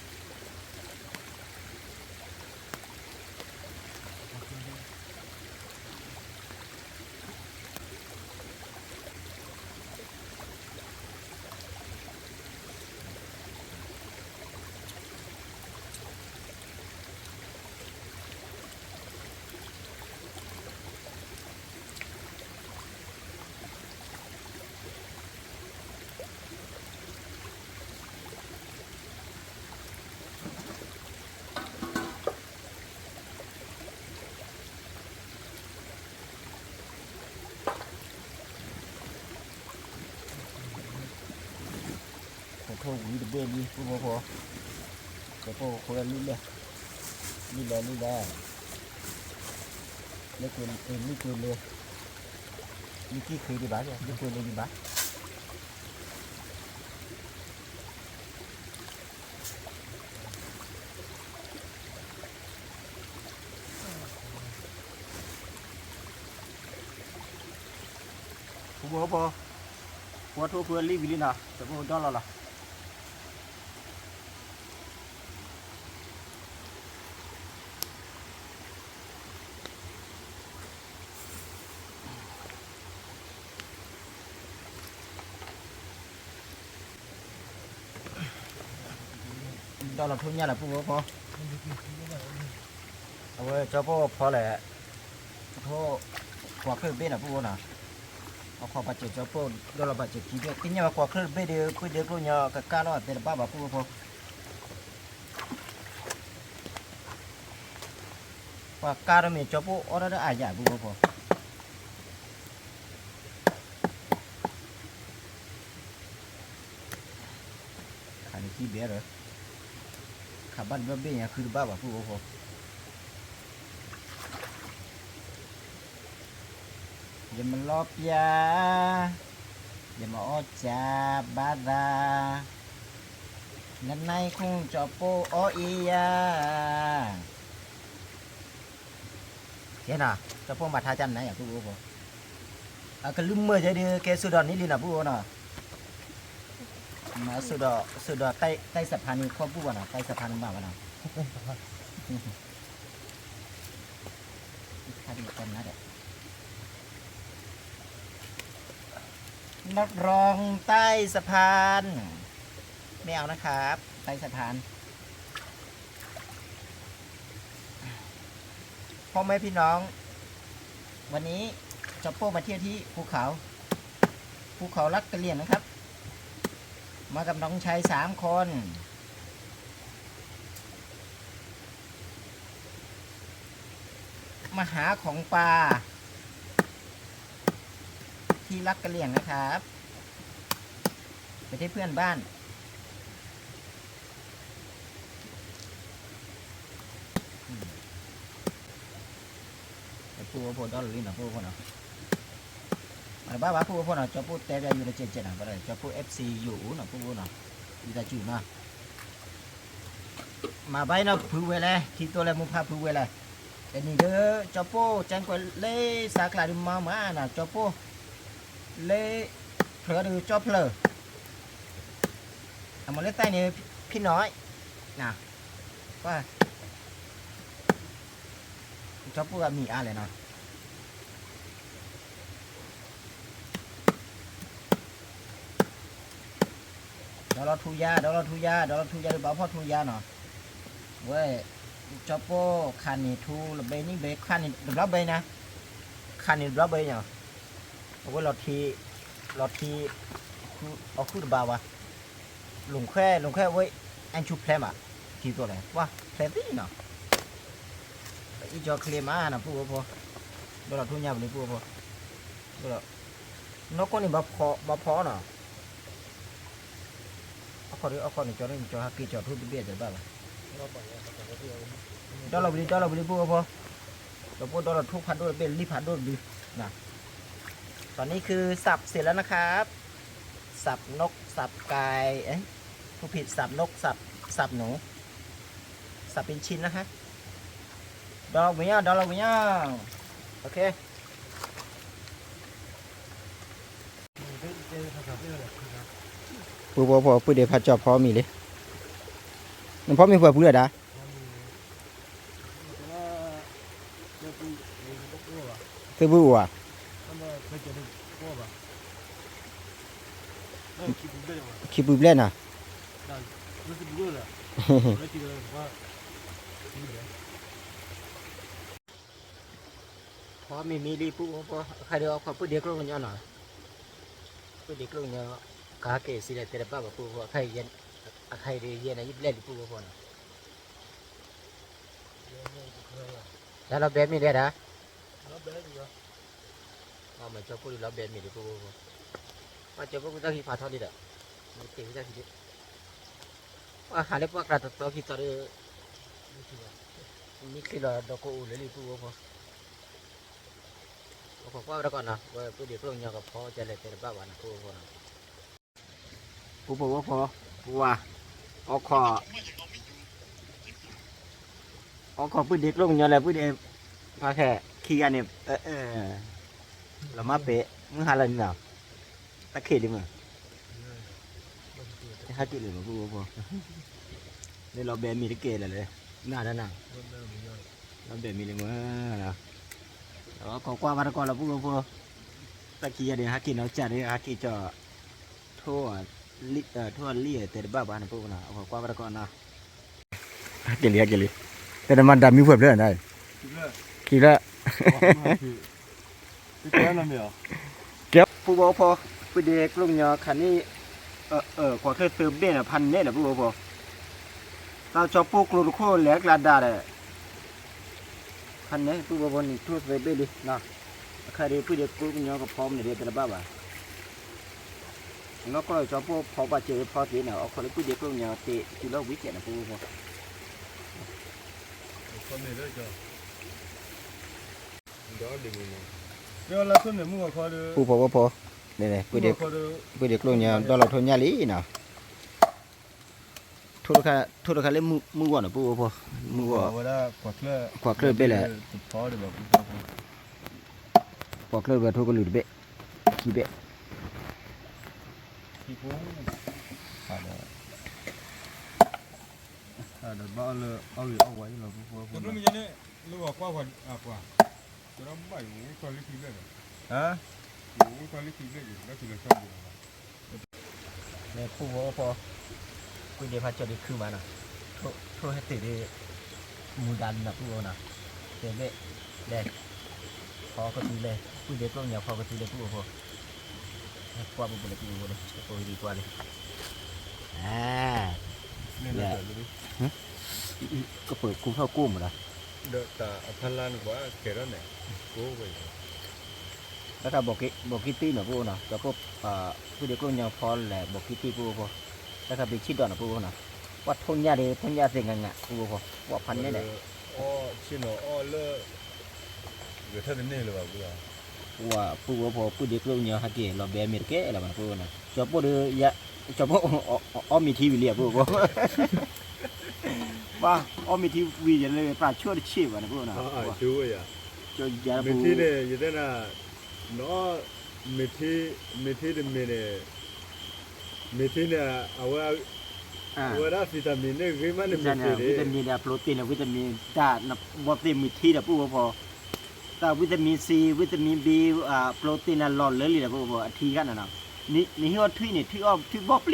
ထိၣ်ခွဲလံလဲၣ်, လံလဲၣ်လံလဲၣ်, လံကွံာ်လံ, လံကွံာ်လံ, လံကံၣ်ဃ့ဒံးဘၣ်, လံကွံာ်လံဒံးဘၣ်. ပူဖိဖိ, ပှၤထိၣ်ခွဲလံဝံၤလံနီၤ, တဘိဒီလီၤလီၤ. ဒီလီၤထူညါလၢပုၢ်ဖိဖိ, အဝဲကၠီပိၢ်ဖီလဲၣ်, ထိၣ်ကွၢ်ချၢၣ်တဘ့ၣ်နီၤ ပုၢ်ဖိနီၤ, အခီပာ်စၢၤကၠီပိၢ်ဒီလီၤပာ်စၢၤခံဘ့ၣ် ကညၣ်ဝဲကွၢ်ချၢၣ်တဘ့ၣ်ဒီး ကွ့ဒဲကျိညါ ကကါလီၤအသဲတဘၣ်ဘၣ်ပုၢ်ဖိဖိ. ပှၤကါတမ့ၢ်ကၠီပိၢ်အီၣ်ဒၣ်ဒီးအါယၤပုၢ်ဖိဖိ. ခးန့ၢ်ခံဘဲဒီး, ခးဘၣ်တဘျီဘ့ၣ်ညါဃုတဘၣ်ဘၣ်ပုၢ်ဖိဖိ. ယမလီပျၢ်, ယမအီၣ်စၢ်ဘၣ်သး, နနံၣ်ခူၣ်ကၠီပိၢ်အီၣ်အ့ယၤ. ကဲနီၤ, ကၠီပိၢ်မၤထါကၢ်နၤယၤပုၢ်ဖိဖိ, အကလုၢ်မုာ်ကဲဒုး ကဲစိဒီးန့ၣ်လံနီၤပုၢ်ဖိနီၤ. မၤစိဒီး, စိဒီးတၢ်စဖါန့ၣ်ခီပူၣ်ဘၣ်နီၤ, တၢ်စဖါန့ၣ်မၤဘၣ်နီၤ. ခါဒံးကနါဒီး นักร้องใต้สะพาน ไม่เอานะครับ ใต้สะพาน พ่อแม่พี่น้อง วันนี้จอปโป้มาเที่ยวที่ภูเขา ภูเขาลักกะเหรี่ยงนะครับ มากับน้องชายสามคน มาหาของป่า ที่ลักกะเหรี่ยงนะครับ ประเทศเพื่อนบ้าน อืม ပုၢ်ဝဲၢ်ဖိဒီလီၤလံနီၤ ပုၢ်ဝဲၢ်ဖိနီၤ, အတဘၣ်ဘၣ် ပုၢ်ဝဲၢ်ဖိနီၤ, ကၠီပိၢ်တဲဘၣ်ယိၤတကဲးကဲးနီၤ, ကၠီပိၢ် FC ယိၤအိၣ်နီၤ ပုၢ်ဝဲၢ်နီၤ, ယသးစူၤနီၤ, မၤဘၣ်နီၤ ဖုဝဲလဲၣ်, ထံသိလဲၣ် မိၢ်ဖးဖုဝဲလဲၣ်, တနံၤဒီး ကၠီပိၢ် ကၠဲကွဲးလၢစးကျးဒုးမၤမးနီၤ, ကၠီပိၢ် လၢ ဖျၢၣ်ဒီးကၠီဖျၢၣ် အမ့ၢ်လၢသၣ်န့ၣ် ဖံနီၤ, ကွၢ် ကၠီပိၢ်ဂၤမံၤအါလဲၣ်နီၤ, ဒီလီၤထူယါ ဒီလီၤထူယါ ဒီလီၤထူယါဒီး ဘၣ်ဖီၣ်ထူယါနီၤ, ဝဲ ကၠီပိၢ်ခးန့ၢ်ထူလၢဘဲနံၣ်ဘဲ ခးန့ၢ်တဘျီဘဲနီၤ, ခးန့ၢ်တဘျီဘဲနီၤ, အဝဲလီၤထံ လီၤထံ အီၣ်ဃုာ်တဘၣ်ဝဲ, လူၤခွဲ လူၤခွဲဝဲ အၣ်ဆူၣ်ဖျဲးမး, ထံသိလဲၣ် ကွၢ်ဖျဲးသ့နီၤ, အံၤကၠီချ့မးနီၤ ပုၢ်ဝဲၢ်ဖိ, ဒီလီၤထူညါပူၤလံ ပုၢ်ဝဲၢ်ဖိ, ဒီလီၤ နီၢ်ကီၢ်န့ၣ် ဘၣ်ဖီနီၤ, အခီၣ်ဒ်အခီၣ်န့ၣ် ကၠီန့ၣ် ကၠီဟးက့ၤကၠီထူတဘ့ၣ်တဘၣ်ဘၣ်, ဒီလီၤပူၤလံ ဒီလီၤပူၤလံ ပုၢ်ဝဲၢ်ဖိ, ဒီပုၢ်ဒီလီၤထူဖးဒိၣ်တဘ့ၣ် လံၣ်ဖးဒိၣ်တဘ့ၣ်နီၤ, တနံၤ คือสับเสร็จแล้วนะครับ, สับนก สับไก่ เอ๊ะ พูดผิด สับนก สับ สับหนู สับเป็นชิ้นนะคะ, ဒီလီၤပူၤညါ ဒီလီၤပူၤညါ, ပုၢ်ဖိဖိ ပုၢ်ဒ့ဖးကၠီၣ်ဖီမံၤလံ, နဖီမံၤပှဲၤပူၤလၢၤဒၣ်, သုပုၢ်အိၣ်ဧါ, ခံပူၤဘျဲၣ်နီၤ ဖီမံၤမံၤလံ ပုၢ်ဖိဖိ, အခါဒီးအခီၣ်ပုၢ်ဒ့ကျိၣ်ကညီနီၤ, ပုၢ်ဒ့ကျိၣ်ကညီ, ကဟဲက့ၤစံးလဲၣ်တဲတဘၣ်ဘၣ် ပုၢ်ဖိ, အခါအံၤ အခါအံၤဒ်ယဲန့ၣ် ယဘျဲၣ်လံပုၢ်ဖိနီၤ, တၢ်လီၤဘဲမ့ၢ်ဒဲဒၣ်, မ့ၢ်ကၠီဖိဒ်လီၤဘဲမ့ၢ်ဒံး ပုၢ်ဖိဖိ, မ့ၢ်ကၠီဖိကသီၣ်ခံဖးထီဒံးဒီး, မ့ၢ်ကသီၣ်ခံ, ပှၤဟးလၢပှၢ်ကျါတသီခံသီဒီး, မ့ၢ်ချ့လီၤဒီးကအိၣ်လၢလံ ပုၢ်ဖိဖိ, ပကွၢ်ဝဲတကီၢ်နီၤ, ဝဲပုၢ်ဒ့ကျိၣ်ကညီကဖီကလဲၤတဲတဘၣ်ဘၣ်နီၤ ပုၢ်ဖိဖိနီၤ, ပုၢ်ဖိဖိဖိ, ပဝါ, အခီၣ်, အခီၣ်ပုၢ်ဒ့ကျိၣ်ကညီလဲၣ် ပုၢ်ဒ့, ဖါခဲ, ခံဂၤန့ၣ်, လီၤမၢ်ပဲ, မုၢ်ဟါလီၤန့ၣ်နီၤ, တၢ်ခံးလံမ့ၢ်, ဟဲက့ၤလံမ့ၢ် ပုၢ်ဖိဖိ, လၢလီၤဘဲမ့ၢ်တကဲလၢာ်လၢ, နၤဒၣ်နၤ, လီၤဘဲမ့ၢ်လံမ့ၢ်, အခီၣ်ကွၢ်ဘၣ်တကီၢ်လီၤ ပုၢ်ဖိဖိ, တၢ်ခံးယၤန့ၣ် ဟဲက့ၤနီၤကၢ်ဒီး ဟဲက့ၤကၠီ ထိၣ်, ထိၣ်လံၣ်တဲတဘၣ်ဘၣ်န့ၣ် ပုၢ်ဖိနီၤ, အခီၣ်ကွၢ်ဘၣ်တကီၢ်နီၤ, ဟဲက့ၤလံ ဟဲက့ၤလံ, တဲနမၤဒၣ်မံၤဖှဲၣ်ဖျၢၣ်န့ၣ်, ခံဖျၢၣ်, ကဲ ပုၢ်ဖိဖိ, ပုၢ်ဒ့ကျိၣ်ကညီခါန့ၣ်, ကွၢ်ချၢၣ်သၢဘ့ၣ်န့ၣ် ဖးနဲၣ်လၢ ပုၢ်ဖိဖိ, တၢ်ကၠီပိၢ်ကျိတခိၣ်လဲၤကျါဒါဒီး ဖးနဲၣ် ပုၢ်ဖိဖိန့ၣ် ထိၣ်သၢဘ့ၣ်လံ, အခါဒီး ပုၢ်ဒ့ကျိၣ်ကညီကဖီမနုၤဒ်တဲတဘၣ်ဘၣ်, နီၢ်ကီၢ်ကၠီပိၢ်ဖီပှၤစၢၤဖီသ့န့ၣ် အခီၣ်လၢပုၢ်ဒ့ကျိၣ်ကညီတ့တုၤလီၤဝံၤကဲးန့ၣ် ပုၢ်ဖိဖိ ပုၢ်ဖိဖိ, ပုၢ်ဒ့ကျိၣ်ကညီ ဒီလီၤထိၣ်ညၣ်လံနီၤ, ထိၣ်တခါလၢမုၢ်ဂီၢ်န့ၣ် ပုၢ်ဖိဖိ, မုၢ်ဂီၢ်, ကွၢ်ချၢၣ်ဘ့ၣ်လဲၣ်, ကွၢ်ချၢၣ်ဘ့ၣ်ထိၣ်ကလုာ်တဘ့ၣ်, ခံဘ့ၣ် ဒီးဘၣ်အီၣ်လၢအီၣ်ဂ့ၤအီၣ်ဝါအံၤလီၤ ပုၢ်ဖိဖိ, မ့ၢ်ပုၢ်ဖိဖိ, ပုၢ်ဒ့ဖးကၠီဒုးခုမးနီၤ, ထိၣ်ဟဲတ့ၢ်ဒီး မူဒါလံနီၤ ပုၢ်ဖိနီၤ, တဲဘ့ၣ်လဲၣ်, ဖီကတုၤလဲၣ် ပုၢ်ဒ့ကျိၣ်ကညီ ဖီကတုၤလဲၣ် ပုၢ်ဖိဖိ, ကွၢ်ပုၢ်ဖိလၢ ပုၢ်ဖိဖိလၢ ပဝံၤဒံးကွၢ်လံ, ကပၢၤကူထီၣ်ကိၢ်မးဒီး, တၢ်အဖီလာ်န့ၣ် ပှၤကဲထီၣ်န့ၣ်, ကိၢ်ဝဲ တၢ်တၢ်ဘီၣ်က့တံၢ်နီၤ ပုၢ်ဖိနီၤ, ကၠီပိၢ်, ပုၢ်ဒ့ကျိၣ်ကညီဖီလဲၣ် ဘီၣ်က့တံၢ် ပုၢ်ဖိ, တၢ်တၢ်ဘံဆံၣ်ဒီးနီၤ ပုၢ်ဖိနီၤ, ပှၤထိၣ်ညၣ်ဒီး ထိၣ်ညၣ်သ့ၣ်ငါငါ ပုၢ်ဖိ, ပှၤဖးနဲၣ်ဒီး, အီၣ်ဆ့ၣ်နီၤအီၣ်လၢ, အီၣ် ဂဲၤထၢၣ်တန့ၢ်လၢၤဘၣ် ပှၤပုၢ်ဝဲၢ်ဖိ ပုၢ်ဒ့ကျိၣ်ညီဟဲက့ၤ လီၤဘဲမ့ၢ်တကဲလၢၤဘၣ် ပုၢ်ဝဲၢ်နီၤ ကၠီပိၢ်ဒီး ကၠီပိၢ် အီၣ်မ့ၤထံဝံၤလံ ပုၢ်ဝဲၢ်ဖိ ပှၤအီၣ်မ့ၤထံဝံၤယလၢ ပှၤဆိၣ်တဆံးဘၣ်န့ၣ် ပုၢ်ဝဲၢ်နီၤ မ့ၤထံန့ၣ် ယတဲနၤ နအီၣ် မ့ၤထံ မ့ၤထံတမ့ၢ်န့ၣ် မ့ၤထံန့ၣ် အဝဲ အဝဲဒၣ် vitamin န့ၣ်ဂ့ၤမးန့ၣ် မ့ၤထံန့ၣ် vitamin ဒီး protein န့ၣ် vitamin တၢ်နဘီသ့ၣ်မ့ၤထံဒီး ပုၢ်ဝဲၢ်ဖိ တၢ် vitamin C vitamin B protein န့ၣ်လီၤလၢလံဒီး ပုၢ်ဝဲၢ်ဖိ အထံဂၤန့ၣ်နီၤ နဟ့ၣ်အီၣ်ထွံၣ်န့ၣ် ထွံၣ်အီၣ်ထွံၣ်ဘီ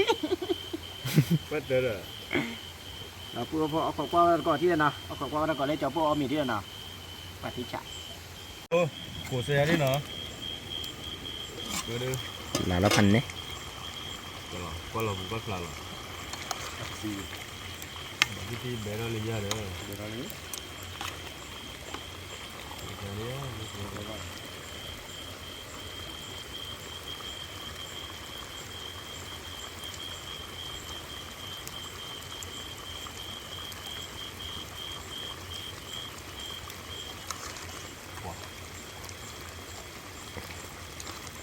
ပျံၤ ဘၣ်တဲဒီး ဒီးပုၢ်ဝဲၢ်ဖိ အခိးကွၢ်ဝဲတကိးထံၣ်ဒီးနီၤ အခိးကွၢ်ဝဲတကိးလၢကၠီပိၢ်အီၣ်မ့ၤထံဒီးနီၤ ပှၤထံဆး ကိးစဲယၤဒ်နီၤ မၤလီၤဖးန့ၣ် ကွၢ်လီၤပူၤကွၢ်ဖျါလီၤ ဘၣ်သံဘဲထီၣ်လၢယၤဒီး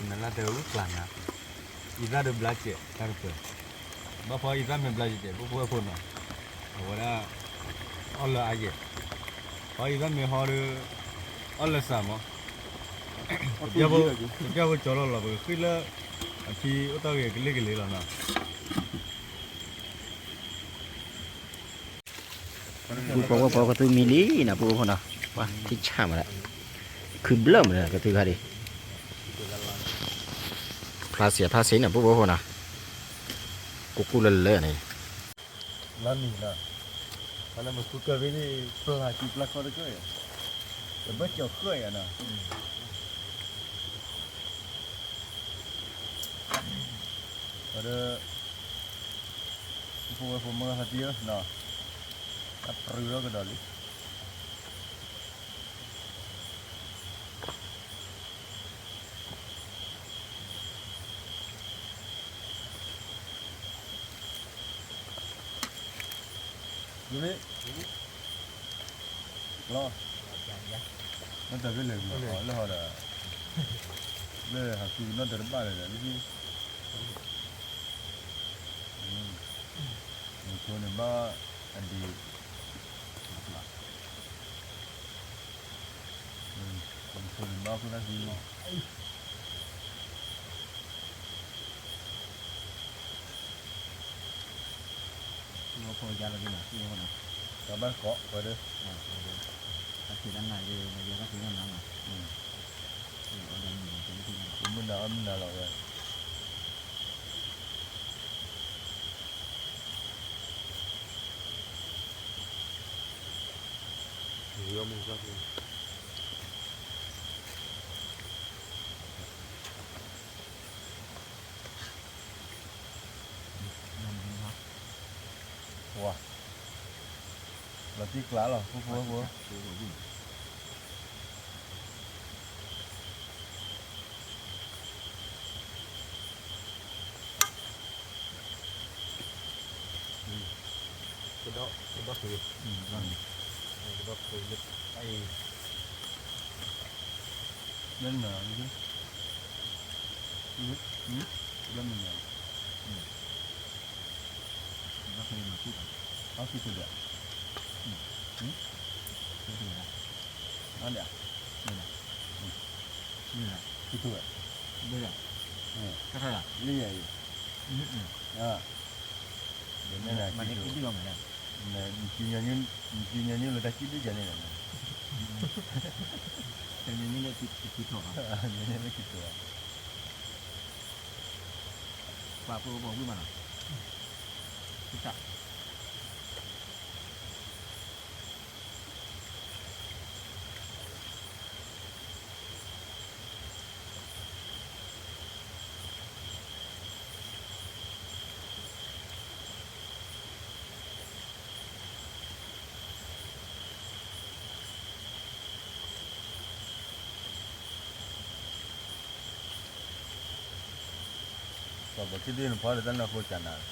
နလၢတဝံၣ်ကျါနၤ အံသၣ်ဒီးဘျါစဲး တၢ်ကပၢၤ ဘၣ်ဖီအံသၣ်မ့ၢ်ဘျါစဲး ပုၢ်ဖိဝဲၢ်ဖိနီၤ အဝဲဒၣ် အီၣ်လၢအါယဲၢ် ဖီအံသၣ်မ့ၢ်ဟီဒီး အီၣ်လၢစၢ်မး ပျၢ်ဖိကၠီလီၤလီၤ ပကဃ့လၢ အထံအိၣ်တၢ်ဂ့ၤကလ့ကလ့လီၤနီၤ ပုၢ်ဖိဝဲၢ်ဖိကသူမံလံနီၤ ပုၢ်ဖိနီၤ ပှၤထံဆးမးလၢ ခုဘျၢၣ်မးလၢကသူခါဒံး ဖျါစဲးဖျါစဲးနီၤ ပုၢ်ဖိဖိနီၤ ကူကူလၢလၢန့ၣ် လါနံၤနီၤ ဖဲလၢမ့ၢ်ဃုကၢၢ်ဖဲန့ၣ် ပျၢ်စုပျၢ်ခီတကၢၢ်ယါ တဘၢၣ်ကၠီၤဃၢၣ်ယါနီၤ ဒီး ဖိဝဲဖိမုၢ်ဟးတံၢ်နီၤ အပြူၤထီၣ်ကဒီးလံ လီၤ နီၢ်တၢ်ဖဲလဲၣ် လၢဟီဒီး လၢဟးသူနီၢ်တၢ်တဘၣ်လဲၣ်ဒီး လၢ မ့ၢ်ဆိန့ၣ်ဘၣ် အဒံး မ့ၢ်ဆိန့ၣ်ဘၣ်ဖိသၣ်သံ ဖိယါလီၤက့ၤနီၤ ဖိနီၤ တၢ်ဘၣ်ကိးဝဲဒၣ် အက့ၤတၢ်နၤက့ၤ နက့ၤတၢ်သံနီၤနီၤ မုၢ်နၤအီၣ်မုၢ်နၤလီၤဝဲ ဝါ လီၤတံၢ်ကျါလီၤ ဖိဖိဖိ ကဒီး ကဒီးဃ့ ကဒီးဃ့ လၢနၤ လၢနၤ ဘၣ်ဃ့မၤဆူၣ်ဘၣ် ဘၣ်ဃ့ဆိဒီး အါဒၣ် ဃ့ဆိဝဲ လၢယၤအံၤ မ့ၢ်နၤ မၤန့ၢ်ကံၣ်ဒုၣ်အီၤမးလဲၣ် နကံညါနုၢ်လၢတၢ်ကံၣ်ဒုၣ်ယၤန့ၣ်လီၤ ကံညါနုၢ်လၢကံထီၣ် ကံထီၣ် ပှၤဖိဖိဝံၣ်မးနီၤ တၢ် ပှၤဘၣ်ကံၣ်ဒုၣ်န့ၣ်ဖီဒီးတၢ်နၢ်ဖိကၢ်နၤ လၢ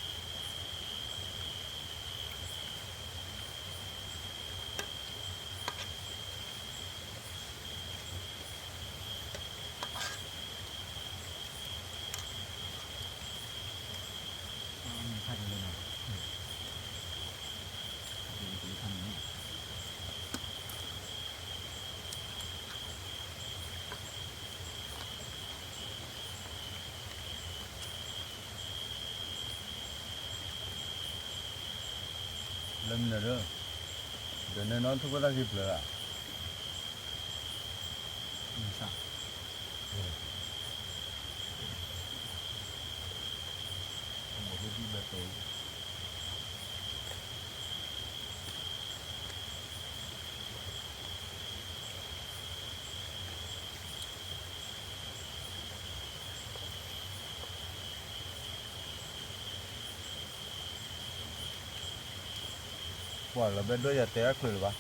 ဒီး ဒီးနဲနီၢ်ထူၣ်ခိၣ်သၣ်ခံဖျၢၣ်ဧါ. ပှၤလီၤဘဲဒိၣ်ယၤတဲအချုးလၢၤဘၣ်.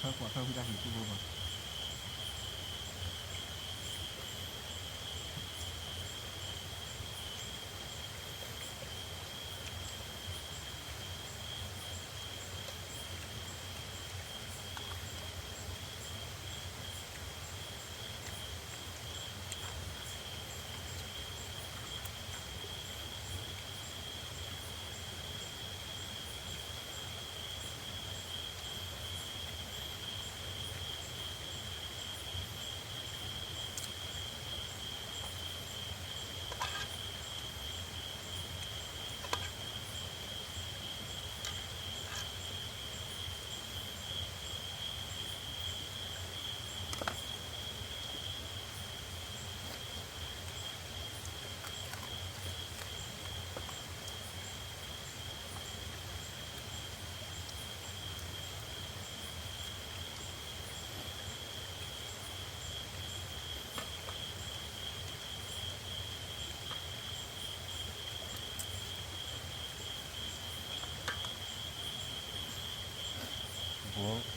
ကွၢ်ထၢၣ်ကွၢ်ထၢၣ်ဝံသးစူၤ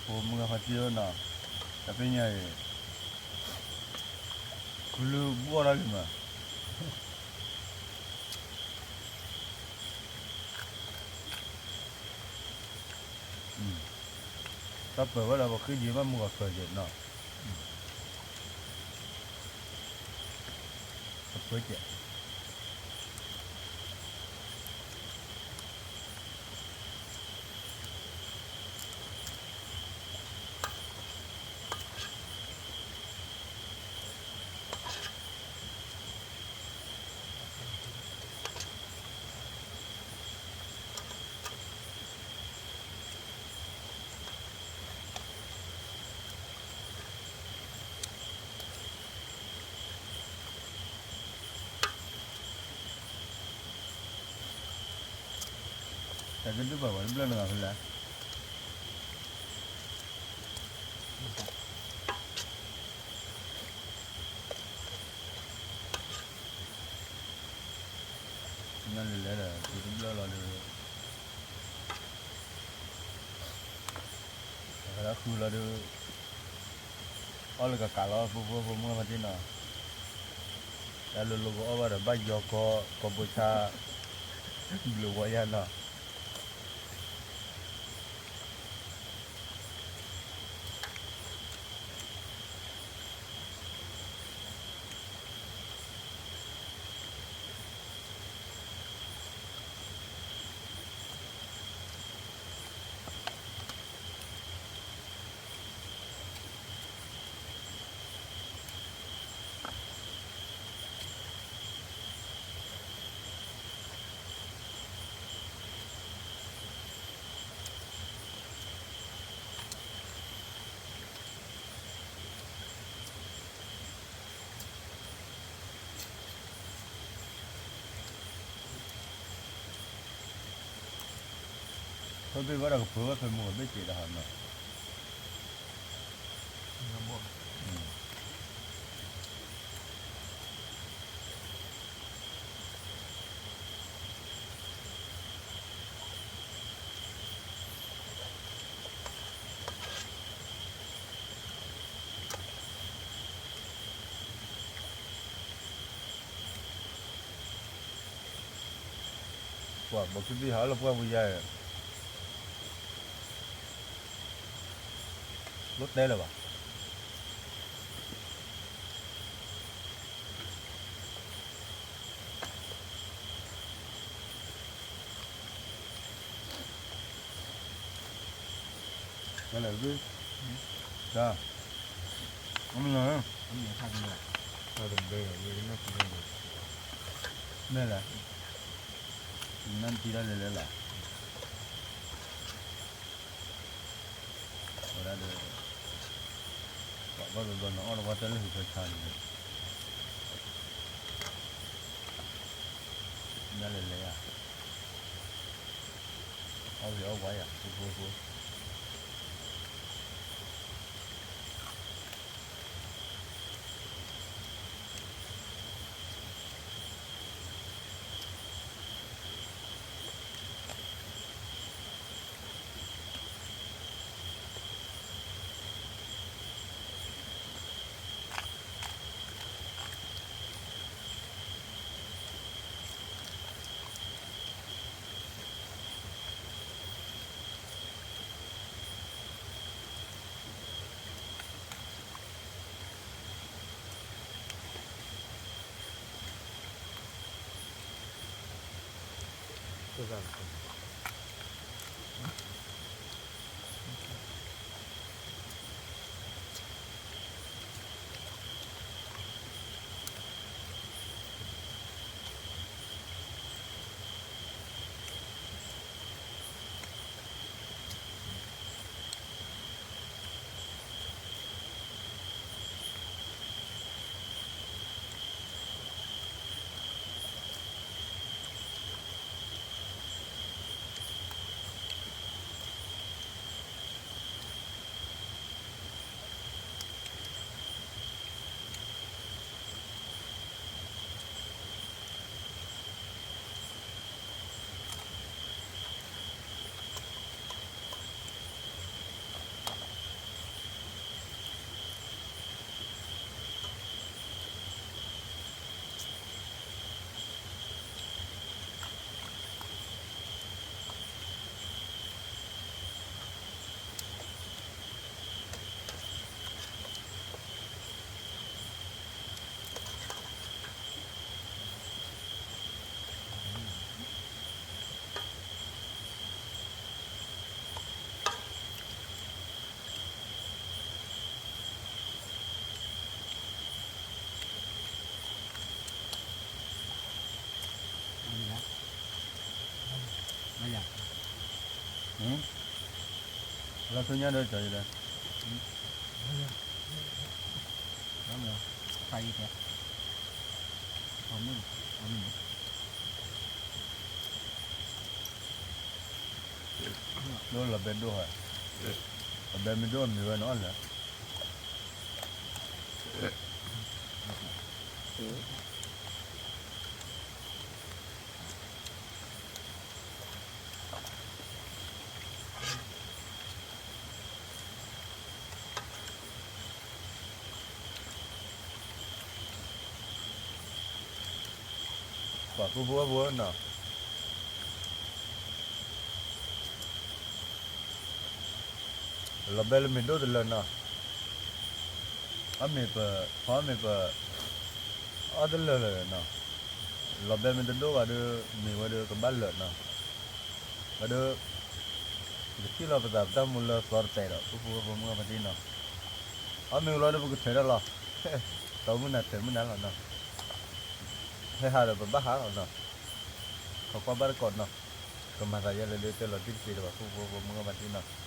ဖိမုၣ်ဖါတံၢ်ဧၢနီၤ, တၢ်ပညိၣ်အံၤ ကလုၢ်ဘီၣ်ထီၣ်လံမး, တၢ်ပၢၤဝဲဒၣ်ပဃ့ဒံးဘၣ်မုၢ်ဂီၤပၢၤကဲနီၤ, ပၢၤကဲ တၢ်ကဒုးဘၣ်ဝဲ တဘျီနဂၤဖဲလဲၣ်, နလဲၤလဲၤဒီး တုၤတဘျီလီၤဒီး အဝဲဒၣ်ဃုလီၤဒီး အီၣ်လၢကကးလီၤ ဖိဖိဖိမုၣ်ဖါတံၢ်နီၤ, တၢ်လိၤလိၤကအီၣ်ဘၣ်ဒီး ဘၣ်ယီၤကီ ကီဘိဆါ ဘျုးဝဲယါနီၤ. ဖဲဘ့ၣ်ဝဲဒၣ်ကပၢၤဝဲဖဲမုၢ်ဂီၤဘ့ၣ်စဲးတဟါနီၤ. ပှၤဘီခံဘ့ၣ်ဟးလၢပှၢ်ပူၤယါ, လိၣ်တဲလၢၤဘၣ်, လဲၣ်, တၢ်, အမလီၤ, တၢ်တဘဲလီၤ, မဲၢ်လဲၣ်, နတံၤတၢ်လဲၤလဲၤလီၤ, ဝဲဒၣ်ဒီး, ပှၤဘၣ်ဘျီဘျီန့ၣ် အီၣ်တဝီတၢ်လၢဟူးဖၢဆါန့ၣ်, နလဲၤလဲၤယၤ, အီၣ်ဂ့ၤအီၣ်ဝါယၤ ဖိဖိဖိ လၢဆူညါဒီးကၠီၤယလဲၣ်, ဖးယံၤတဲ, အမုၢ်, အမုၢ်န့ၣ် ဒိၣ်လီၤဘဲဒိၣ်ဟဲ, အဘဲမ့ၢ်ဒိၣ်အမံၤဝဲန့ၣ်အီၣ်လၢာ် ပှၤဖိဖိဖိနီၤ, လီၤဘဲလၢမ့ၢ်ဒိၣ်တလၢာ်နီၤ, အမ့ၢ်ပ, ဖီမ့ၢ်ပ, အီၣ်တလၢာ်လၢာ်နီၤ, လီၤဘဲမ့ၢ်တဒိၣ်ဘၣ်ဒီး မ့ၢ်ဝဲဒီးကဘၣ်လၢာ်နီၤ, ဘၣ်ဒီး ပကထံၣ်လီၤပသးပတၢ်မူလၢသီတပဲာ်ဒီး ဖိဖိဖိမုၢ်ဂၤဖါတံၢ်နီၤ, အီၣ်မ့ၢ်ဝံၤလီၤဒီးပကထၢးတၢ်လီၤ, တီမုၢ်နၤထၢးမုၢ်နၤလီၤနီၤ, ဟဲဟးဒီးပဘၣ်ဟးလီၤနီၤ, ခိးကွၢ်ဘၣ်တကိးနီၤ, ကမၤသးယဲလၢဒုးတဲလီၤတံၢ်တသ့ဒီး ဖိဖိဖိမုၢ်ဂၤဖါတံၢ်နီၤ,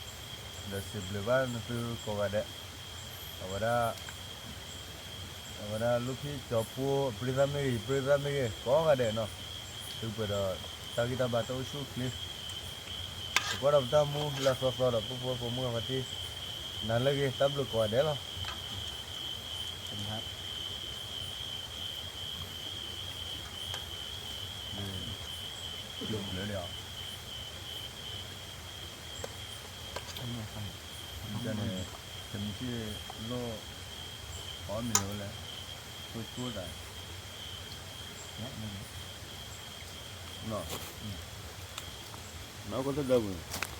ဒီးစံးဘျုးဘၣ်နသုကိးဂၤဒဲး, အဝဲဒၣ် အဝဲဒၣ်လူၢ်ဖံၣ်ကၠီၤဖိ ပြံသၣ်မ့ၢ်ဂ့ၤ ပြံသၣ်မ့ၢ်ဂ့ၤ ကိးဂၤဒဲးနီၤ, သုပှဲၤဒီးတၢ်ဂံၢ်တၢ်ဘါတအိၣ်ဆူၣ်အိၣ်ချ့, ပကွၢ်ဒီးပတၢ်မူလၢသီသီဒီး ဖိဖိဖိမုၢ်ဂၤဖါတံၢ်, နၤလၢအဂ့ၤ တၢ်ဘျုးကိးဂၤဒဲးလီၤ. န့ၣ်, တမံၤထံၣ်လိၣ်, အီၣ်မ့ၤလၢဝဲလဲၣ်, ဆိဆိသး, နီၤ, နီၤကီၢ်သဒၢပူၤန့ၣ်